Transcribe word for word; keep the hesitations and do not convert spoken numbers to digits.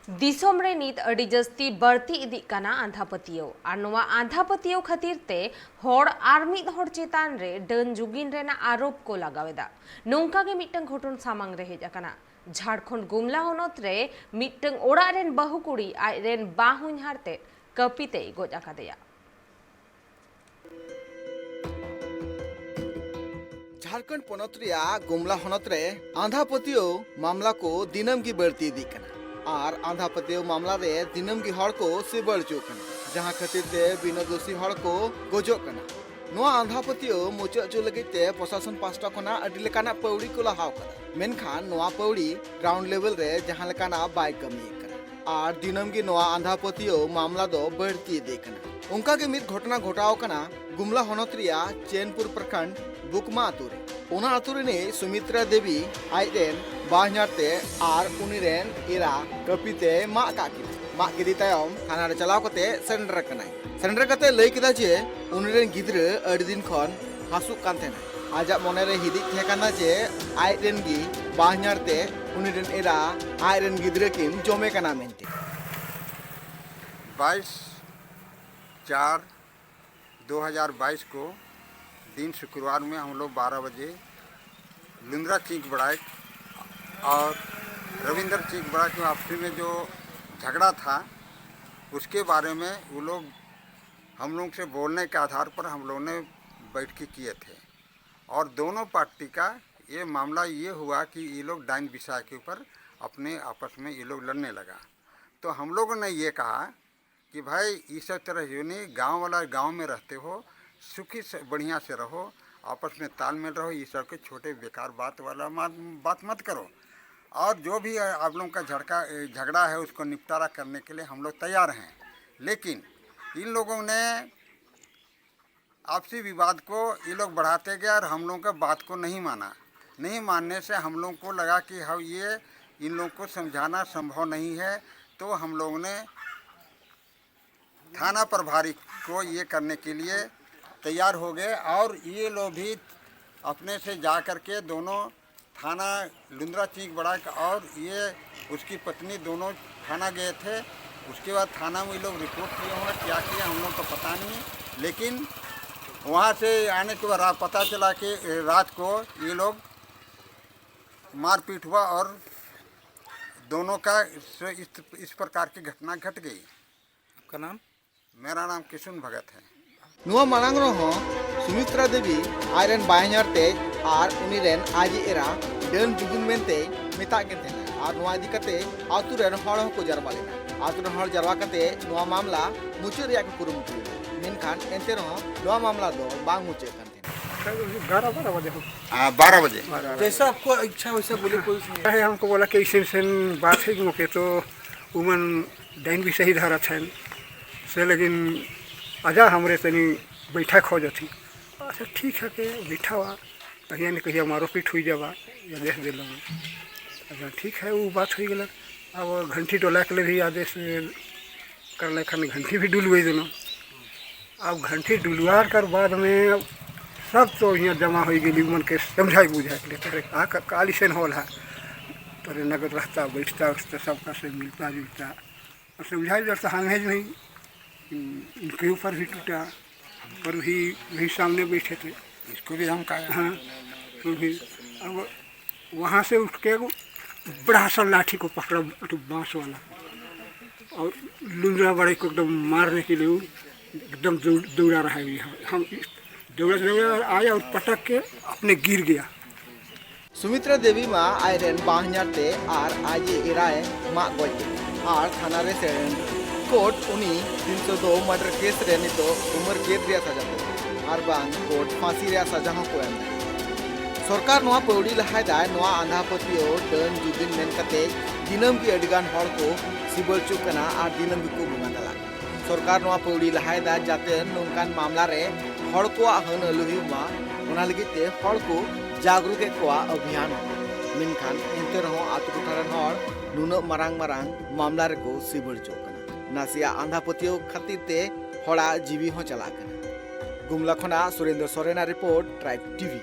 ᱫᱤᱥᱚᱢ ᱨᱮ ᱱᱤᱛ ᱟᱹᱰᱤ ᱡᱟᱹᱥᱛᱤ ᱵᱟᱹᱲᱛᱤ ᱤᱫᱤᱜ ᱠᱟᱱᱟ ᱟᱸᱫᱷᱟ ᱯᱟᱹᱛᱭᱟᱹᱣ᱾ ᱟᱨ ᱱᱚᱣᱟ ᱟᱸᱫᱷᱟ ᱯᱟᱹᱛᱭᱟᱹᱣ ᱠᱷᱟᱹᱛᱤᱨ ᱛᱮ ᱦᱚᱲ ᱟᱨ ᱢᱤᱫ ᱦᱚᱲ ᱪᱮᱛᱟᱱ ᱨᱮ ᱰᱟᱹᱱ ᱡᱩᱜᱤᱱ ᱨᱮᱱᱟᱜ ᱟᱨᱳᱯ ᱠᱚ ᱞᱟᱜᱟᱣ ᱮᱫᱟ᱾ ᱱᱚᱝᱠᱟ ᱜᱮ ᱢᱤᱫᱴᱟᱝ ᱜᱷᱚᱴᱚᱱ ᱥᱟᱢᱟᱝ ᱨᱮ ᱦᱮᱡ ᱟᱠᱟᱱᱟ᱾ ᱡᱷᱟᱲᱠᱷᱚᱸᱰ ᱜᱩᱢᱞᱟ ᱦᱚᱱᱚᱛ ᱨᱮ ᱢᱤᱫᱴᱟᱝ ᱚᱲᱟᱜ ᱨᱮᱱ ᱵᱟᱹᱦᱩ ᱠᱩᱲᱤ ᱟᱡ ᱨᱮᱱ ᱵᱟᱦᱚᱧᱦᱟᱨ ᱛᱮ ᱠᱟᱹᱯᱤ ᱛᱮᱭ ᱜᱚᱡ ᱟᱠᱟᱫᱮᱭᱟ᱾ ᱡᱷᱟᱲᱠᱷᱚᱸᱰ ᱯᱚᱱᱚᱛ ᱨᱮᱭᱟᱜ ᱜᱩᱢᱞᱟ ᱦᱚᱱᱚᱛ ᱨᱮ ᱟᱸᱫᱷᱟ ᱯᱟᱹᱛᱭᱟᱹᱣ ᱢᱟᱢᱞᱟ ᱠᱚ ᱫᱤᱱᱟᱹᱢ ᱜᱮ ᱵᱟᱹᱲᱛᱤ ᱤᱫᱤᱜ ᱠᱟᱱᱟ᱾ ᱟᱨ ᱟᱸᱫᱷᱟ ᱯᱟᱹᱛᱭᱟᱹᱣ ᱢᱟᱢᱞᱟ ᱨᱮ ᱫᱤᱱᱟᱹᱢ ᱜᱮ ᱦᱚᱲ ᱠᱚ ᱥᱤᱵᱟᱹᱲ ᱦᱚᱪᱚᱜ ᱠᱟᱱᱟ, ᱡᱟᱦᱟᱸ ᱠᱷᱟᱹᱛᱤᱨ ᱛᱮ ᱵᱤᱱᱟᱹ ᱫᱳᱥᱤ ᱦᱚᱲ ᱠᱚ ᱜᱚᱡᱚᱜ ᱠᱟᱱᱟ᱾ ᱱᱚᱣᱟ ᱟᱸᱫᱷᱟ ᱯᱟᱹᱛᱭᱟᱹᱣ ᱢᱩᱪᱟᱹᱫ ᱦᱚᱪᱚ ᱞᱟᱹᱜᱤᱫ ᱛᱮ ᱯᱨᱚᱥᱟᱥᱚᱱ ᱯᱟᱥᱴᱟ ᱠᱷᱚᱱᱟᱜ ᱟᱹᱰᱤ ᱞᱮᱠᱟᱱᱟᱜ ᱯᱟᱹᱣᱲᱤ ᱠᱚ ᱞᱟᱦᱟᱣ ᱠᱟᱫᱟ, ᱢᱮᱱᱠᱷᱟᱱ ᱱᱚᱣᱟ ᱯᱟᱹᱣᱲᱤ ᱜᱨᱟᱣᱩᱱᱰ ᱞᱮᱵᱮᱞ ᱨᱮ ᱡᱟᱦᱟᱸ ᱞᱮᱠᱟᱱᱟᱜ ᱵᱟᱭ ᱠᱟᱹᱢᱤᱭᱮᱫ ᱠᱟᱱᱟ᱾ ᱟᱨ ᱫᱤᱱᱟᱹᱢ ᱜᱮ ᱱᱚᱣᱟ ᱟᱸᱫᱷᱟ ᱯᱟᱹᱛᱭᱟᱹᱣ ᱢᱟᱢᱞᱟ ᱫᱚ ᱵᱟᱹᱲᱛᱤ ᱤᱫᱤᱜ ᱠᱟᱱᱟ᱾ ᱚᱱᱠᱟ ᱜᱮ ᱢᱤᱫ ᱜᱷᱚᱴᱚᱱᱟ ᱜᱷᱚᱴᱟᱣ ᱟᱠᱟᱱᱟ ᱜᱩᱢᱞᱟ ᱦᱚᱱᱚᱛ ᱨᱮᱭᱟᱜ ᱪᱮᱱᱯᱩᱨ ᱯᱨᱚᱠᱷᱚᱸᱰ ᱵᱩᱠᱢᱟ ᱟᱛᱳ ᱨᱮ᱾ ᱚᱱᱟ ᱟᱛᱳ ᱨᱤᱱᱤᱡ ᱥᱩᱢᱤᱛᱨᱟ ᱫᱮᱵᱤ ᱟᱡ ᱨᱮᱱ ᱵᱟᱦᱧᱟᱨ ᱛᱮ ᱟᱨ ᱩᱱᱤ ᱨᱮᱱ ᱮᱨᱟ ᱠᱟᱹᱯᱤ ᱛᱮ ᱢᱟᱜ ᱠᱟᱜ ᱠᱤᱱᱟ᱾ ᱢᱟᱜ ᱠᱮᱫᱮ ᱛᱟᱭᱚᱢ ᱛᱷᱟᱱᱟ ᱨᱮ ᱪᱟᱞᱟᱣ ᱠᱟᱛᱮ ᱥᱮᱸᱫᱽᱨᱟ ᱠᱟᱱᱟᱭ᱾ ᱥᱮᱸᱫᱽᱨᱟ ᱠᱟᱛᱮ ᱞᱟᱹᱭ ᱠᱮᱫᱟ ᱡᱮ ᱩᱱᱤ ᱨᱮᱱ ᱜᱤᱫᱽᱨᱟᱹ ᱟᱹᱰᱤ ᱫᱤᱱ ᱠᱷᱚᱱ ᱦᱟᱹᱥᱩᱜ ᱠᱟᱱ ᱛᱟᱦᱮᱱᱟ᱾ ᱟᱡᱟᱜ ᱢᱚᱱᱮ ᱨᱮ ᱦᱤᱫᱤᱡ ᱛᱟᱦᱮᱸ ᱠᱟᱱᱟ ᱡᱮ ᱟᱡ ᱨᱮᱱ ᱜᱮ ᱵᱟᱦᱧᱟᱨ ᱛᱮ ᱩᱱᱤ ᱨᱮᱱ ᱮᱨᱟ ᱟᱡ ᱨᱮᱱ ᱜᱤᱫᱽᱨᱟᱹ ᱠᱤᱱ ᱡᱚᱢᱮ ᱠᱟᱱᱟ ᱢᱮᱱᱛᱮ᱾ बाईस चार दो हज़ार बाईस को दिन शुक्रवार में हम लोग बारह बजे लुंद्रा चीक बड़ाइक और रविंद्र चीक बड़ाइक में आपसी में जो झगड़ा था, उसके बारे में वो लोग हम लोग से बोलने के आधार पर हम लोगों ने बैठकी किए थे। और दोनों पार्टी का ये मामला ये हुआ कि ये लोग डाइन बिसाह के ऊपर अपने आपस में ये लोग लड़ने लगा। तो हम लोगों ने ये कहा कि भाई, ये सब तरह जो नहीं, गांव वाला गांव में रहते हो, सुखी से बढ़िया से रहो, आपस में तालमेल रहो। ये सब के छोटे बेकार बात वाला मत, बात मत करो। और जो भी आप लोगों का झड़का झगड़ा है, उसको निपटारा करने के लिए हम लोग तैयार हैं। लेकिन इन लोगों ने आपसी विवाद को ये लोग बढ़ाते गए और हम लोगों का बात को नहीं माना। नहीं मानने से हम लोगों को लगा कि हम ये इन लोगों को समझाना संभव नहीं है, तो हम लोगों ने थाना प्रभारी को ये करने के लिए तैयार हो गए और ये लोग भी अपने से जा करके दोनों थाना लुंद्रा चीख बड़ा का, और ये उसकी पत्नी दोनों थाना गए थे। उसके बाद थाना में ये लोग रिपोर्ट किए होंगे, क्या किया हम लोग को पता नहीं, लेकिन वहाँ से आने के बाद रा-, पता चला कि रात को ये लोग मारपीट हुआ और दोनों का इस, इस, इस प्रकार की घटना घट गई। आपका नाम? मेरा नाम किशुन भगत है। ᱱᱚᱣᱟ ᱢᱟᱲᱟᱝ ᱨᱮᱦᱚᱸ ᱥᱩᱢᱤᱛᱨᱟ ᱫᱮᱵᱤ ᱟᱡᱨᱮᱱ ᱵᱟᱦᱧᱟᱨ ᱛᱮ ᱟᱨ ᱩᱱᱤ ᱨᱮᱱ ᱟᱡ ᱮᱨᱟ ᱰᱟᱹᱱ ᱡᱩᱜᱤᱱ ᱢᱮᱱᱛᱮ ᱢᱮᱛᱟᱜ ᱠᱤᱱ ᱛᱟᱦᱮᱱᱟ᱾ ᱟᱨ ᱱᱚᱣᱟ ᱤᱫᱤ ᱠᱟᱛᱮ ᱟᱛᱳ ᱨᱮᱱ ᱦᱚᱲ ᱦᱚᱸᱠᱚ ᱡᱟᱨᱣᱟ ᱞᱮᱱᱟ᱾ ᱟᱛᱳ ᱨᱮᱱ ᱦᱚᱲ ᱡᱟᱨᱣᱟ ᱠᱟᱛᱮ ᱱᱚᱣᱟ ᱢᱟᱢᱞᱟ ᱢᱩᱪᱟᱹᱫ ᱨᱮᱭᱟᱜ ᱠᱚ ᱠᱩᱨᱩᱢᱩᱴᱩ ᱞᱮᱫᱟ᱾ ᱢᱮᱱᱠᱷᱟᱱ ᱮᱱᱛᱮ ᱨᱮᱦᱚᱸ ᱱᱚᱣᱟ ᱢᱟᱢᱞᱟ ᱫᱚ ᱵᱟᱝ ᱢᱩᱪᱟᱹᱫ ᱠᱟᱱ ᱛᱟᱦᱮᱱᱟ᱾ ग्यारह बारह बजे हो। हाँ, बारह बजे। जैसा आपको इच्छा वैसा बोले, कोई उसमें चाहे हमको बोला कि इसी से बात है कि मौके तो उमन डाइन भी सही धारा छन से, लेकिन आजा हमरे तनी बैठा खोजत ही। अच्छा, ठीक है के बैठा हुआ, कहिया न कहिया मारो पीठ हुई जावा, या देख दे लोग। अच्छा, ठीक है, वो बात हुई गेला। अब घंटी डोला के लिए भी आदेश करले खान घंटी भी डुलवे देना। अब घंटी डुलवार कर बाद में सब तो यहाँ जमा हो गेली, मन के समझाई बुझाई के लिए, तोरे का, का, काली सेन होल है, तोरे नगद रहता, बैठता, उठता, सबका से मिलता जुलता, और समझाई जैसा हम है जो नहीं, इनके ऊपर भी टूटा, पर भी वही सामने बैठे थे। इसको भी हम कहा। हाँ, तो भी अब वहाँ से उठ के वो बड़ा सा लाठी को पकड़ा, तो बांस वाला, और लुंडरा बड़े को एकदम मारने के लिए वो एकदम दौड़-, दौड़ा रहा है। हम दौड़ा दौड़ा आया और पटक के अपने गिर गया। ᱥᱩᱢᱤᱛᱨᱟ ᱫᱮᱵᱤ ᱢᱟ ᱟᱡᱨᱮᱱ ᱵᱟᱦᱧᱟᱨ ᱛᱮ ᱟᱨ ᱟᱡ ᱮᱨᱟᱭ ᱢᱟᱜ ᱜᱚᱡ ᱠᱮᱫᱮᱭᱟ ᱟᱨ ᱛᱷᱟᱱᱟ ᱨᱮ ᱥᱮᱴᱮᱨ ᱮᱱ᱾ ᱠᱳᱨᱴ ᱩᱱᱤ ᱛᱤᱱ ᱥᱚ ᱫᱩ ᱢᱟᱨᱰᱟᱨ ᱠᱮᱥ ᱨᱮ ᱱᱤᱛᱚᱜ ᱩᱢᱟᱹᱨ ᱠᱮᱫ ᱨᱮᱭᱟᱜ ᱥᱟᱡᱟ ᱠᱚ ᱮᱢ ᱟᱨ ᱵᱟᱝ ᱠᱳᱨᱴ ᱯᱷᱟᱸᱥᱤ ᱨᱮᱭᱟᱜ ᱥᱟᱡᱟ ᱦᱚᱸᱠᱚ ᱮᱢ ᱫᱟᱲᱮᱭᱟᱜᱼᱟ᱾ ᱥᱚᱨᱠᱟᱨ ᱱᱚᱣᱟ ᱯᱟᱹᱣᱲᱤ ᱞᱟᱦᱟᱭᱮᱫᱟᱭ ᱱᱚᱣᱟ ᱟᱸᱫᱷᱟ ᱯᱟᱹᱛᱭᱟᱹᱣ ᱰᱟᱹᱱ ᱡᱩᱜᱤᱱ ᱢᱮᱱ ᱠᱟᱛᱮ ᱫᱤᱱᱟᱹᱢ ᱜᱮ ᱟᱹᱰᱤᱜᱟᱱ ᱦᱚᱲ ᱠᱚ ᱥᱤᱵᱟᱹᱲ ᱚᱪᱚᱜ ᱠᱟᱱᱟ ᱟᱨ ᱫᱤᱱᱟᱹᱢ ᱜᱮᱠᱚ ᱵᱚᱸᱜᱟ ᱛᱟᱞᱟᱜ ᱠᱟᱱᱟ᱾ ᱥᱚᱨᱠᱟᱨ ᱱᱚᱣᱟ ᱯᱟᱹᱣᱲᱤ ᱞᱟᱦᱟᱭᱮᱫᱟ ᱡᱟᱛᱮ ᱱᱚᱝᱠᱟᱱ ᱢᱟᱢᱞᱟ ᱨᱮ ᱦᱚᱲ ᱠᱚᱣᱟᱜ ᱦᱟᱹᱱ ᱟᱹᱞᱩ ᱦᱩᱭᱩᱜ ᱢᱟ, ᱚᱱᱟ ᱞᱟᱹᱜᱤᱫ ᱛᱮ ᱦᱚᱲ ᱠᱚ ᱡᱟᱜᱽᱨᱩᱠ ᱮᱫ ᱠᱚᱣᱟ ᱚᱵᱷᱤᱭᱟᱱ᱾ ᱢᱮᱱᱠᱷᱟᱱ ᱮᱱᱛᱮ ᱨᱮᱦᱚᱸ ᱟᱛᱳ ᱴᱚᱴᱷᱟ ᱨᱮᱱ ᱦᱚᱲ ᱱᱩᱱᱟᱹᱜ ᱢᱟᱨᱟᱝ ᱢᱟᱨᱟᱝ ᱢᱟᱢᱞᱟ ᱨᱮᱠᱚ ᱥᱤᱵᱟᱹᱲ ᱚᱪᱚᱜ ᱠᱟᱱᱟ᱾ ᱱᱟᱥᱮᱭᱟᱜ ᱟᱸᱫᱷᱟ ᱯᱟᱹᱛᱭᱟᱹᱣ ᱠᱷᱟᱹᱛᱤᱨ ᱛᱮ ᱦᱚᱲᱟᱜ ᱡᱤᱣᱤ ᱦᱚᱸ ᱪᱟᱞᱟᱜ ᱠᱟᱱᱟ᱾ ᱜᱩᱢᱞᱟ ᱠᱷᱚᱱᱟᱜ ᱥᱩᱨᱮᱱᱫᱨᱚ ᱥᱚᱨᱮᱱᱟᱜ ᱨᱤᱯᱳᱨᱴ, ᱴᱨᱟᱭᱤᱵᱽ ᱴᱤᱵᱷᱤ᱾